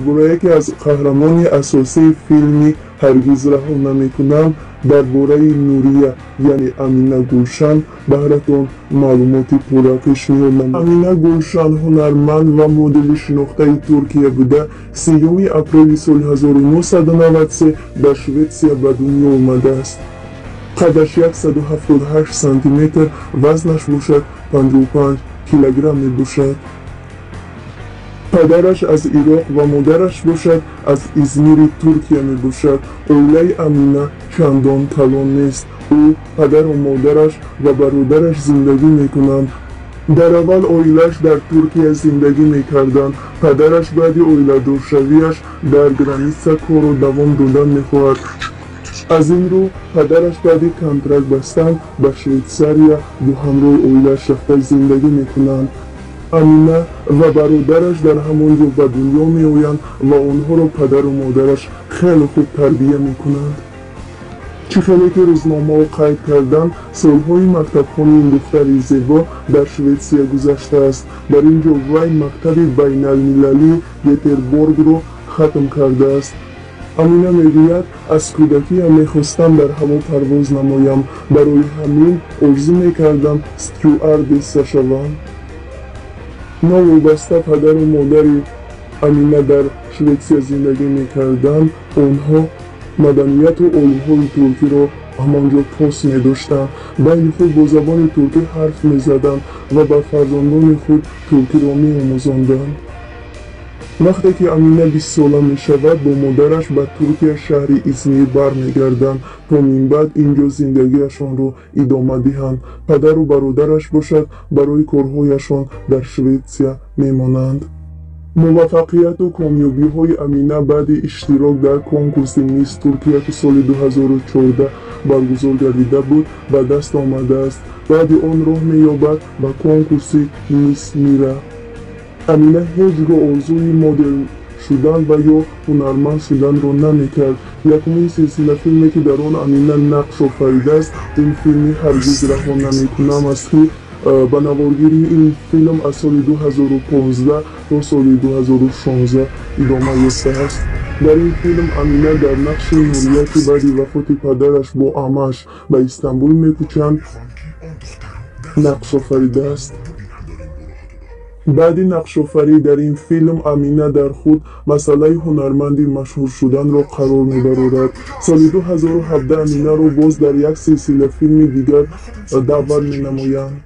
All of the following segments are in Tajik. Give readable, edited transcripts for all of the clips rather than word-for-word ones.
Бораи яке аз қаҳрамони асосии филми «Ҳаргиз раҳо намекунам», дар бораи Нурия, яъне Амина Гулшан баҳратон маълумоти пурра пешниҳод намоям. Амина Гулшан ҳунарманд ва модели шинохтаи Туркия буда, 3 апрели соли 1993 дар Шветсия ба дунё омадааст. Қадаш 178 сантиметр, вазнаш бошад 55 килограмм мебошад. Падараш аз Ироқ ва модараш бошад аз Измири Туркия мебошад. Оилаи Амина чандон калон нест. Ӯ, падару модараш ва бародараш зиндагӣ мекунанд. Дар аввал оилааш дар Туркия зиндагӣ мекарданд. Падараш баъди оиладоршавиаш дар граница корро давом додан мехоҳад. Аз ин рӯ падараш баъди контракт бастан ба Швейтсария бо ҳамроҳи оилааш рафта зиндагӣ мекунанд. Амина ва бародараш дар ҳамон ҷо ба дунё меоянд ва онҳоро падару модараш хеле хуб тарбия мекунанд. Чӣ хеле ки рӯзномаҳо қайд карданд, солҳои мактабхонии ин духтари зебо дар Шветсия гузаштааст. Дар ин ҷо вай мактаби байналмилалии Гетерборгро хатм кардааст. Амина мегӯяд: «Аз кӯдакиам мехостам дар ҳаво парвоз намоям. Барои ҳамин орзу мекардам стюардесса шавам». Новобаста падару модари Амина дар Шветсия зиндагӣ мекарданд, онҳо маданияту оинҳои туркиро ҳамон ҷо пос медоштанд, байни худ бо забони туркӣ ҳарф мезаданд ва ба фарзандони худ туркиро меомӯзонданд. Вақте ки Амина 20сола мешавад, бо модараш ба Туркия, шаҳри Измир бармегарданд, то минбаъд ин ҷо зиндагиашонро идома диҳанд. Падару бародараш бошад барои корҳояшон дар Шветсия мемонанд. Муваффақияту комёбиҳои Амина баъди иштирок дар конкурси Мисс Туркия, ки соли 2014 баргузор гардида буд, ба даст омадааст. Баъди он роҳ меёбад ба конкурси Мисс Мира. Амина ҳеҷ гоҳ орзуи модел шудан ва ё ҳунарманд шуданро намекард. Якумин силсилафилме, ки дар он Амина нақш офаридааст, ин филми «Ҳаргиз раҳо намекунам» аст, ки ба наворгирии ин филм аз соли 2015 то соли 2016 идома ёфтааст. Дар ин филм Амина дар нақши Нурия, ки баъди вафоти падараш бо амааш ба Истанбул мекӯчанд, нақш офаридааст. Баъди нақшофарӣ дар ин филм Амина дар худ масъалаи ҳунарманди машҳур шуданро қарор мебарорад. Соли 2017 Аминаро боз дар як силсилафилми дигар даъват менамоянд.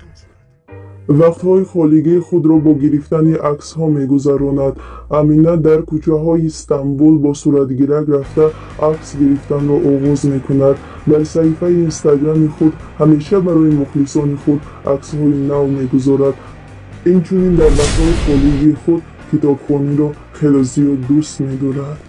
Вақтҳои холигии худро бо гирифтани аксҳо мегузаронад. Амина дар кӯчаҳои Истанбул бо суратгирак рафта, акс гирифтанро оғоз мекунад. Дар саҳифаи Инстаграми худ ҳамеша барои мухлисони худ аксҳои нав мегузорад. Инчунин дар вақтҳои холигии худ китобхониро хеле зиёд дӯст медорад.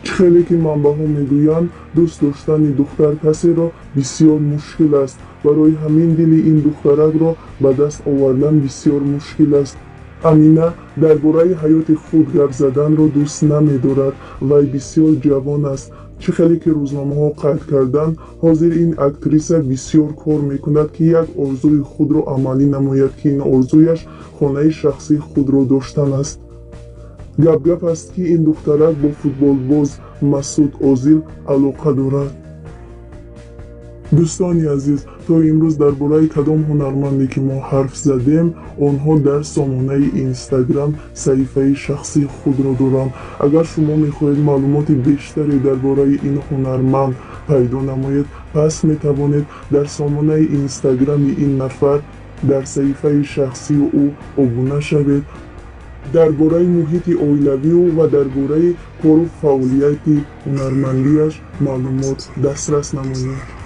Чӣ хеле ки манбаъҳо мегӯянд, дӯст доштани духтар касеро бисёр мушкил аст. Барои ҳамин дили ин духтаракро ба даст овардан бисёр мушкил аст. Амина дар бораи ҳаёти худ гап заданро дӯст намедорад. Вай бисёр ҷавон аст. Чӣ хеле ки рӯзномаҳо қайд карданд, ҳозир ин актриса бисёр кор мекунад, ки як орзуи худро амалӣ намояд, ки ин орзуяш хонаи шахсии худро доштан аст. Гапгап аст, ки ин духтарак бо футболбоз Масуд Озил алоқа дорад. Дӯстони азиз, то имрӯз дар бораи кадом ҳунарманде ки мо ҳарф задем, онҳо дар сомонаи Инстаграм саҳифаи шахсии худро доранд. Агар шумо мехоҳед маълумоти бештаре дар бораи ин ҳунарманд пайдо намоед, пас метавонед дар сомонаи Инстаграми ин нафар дар саҳифаи шахсии ӯ обуна шавед, дар бораи муҳити оилавиу ва дар бораи кору фаъолияти ҳунармандиаш маълумот дастрас намоед.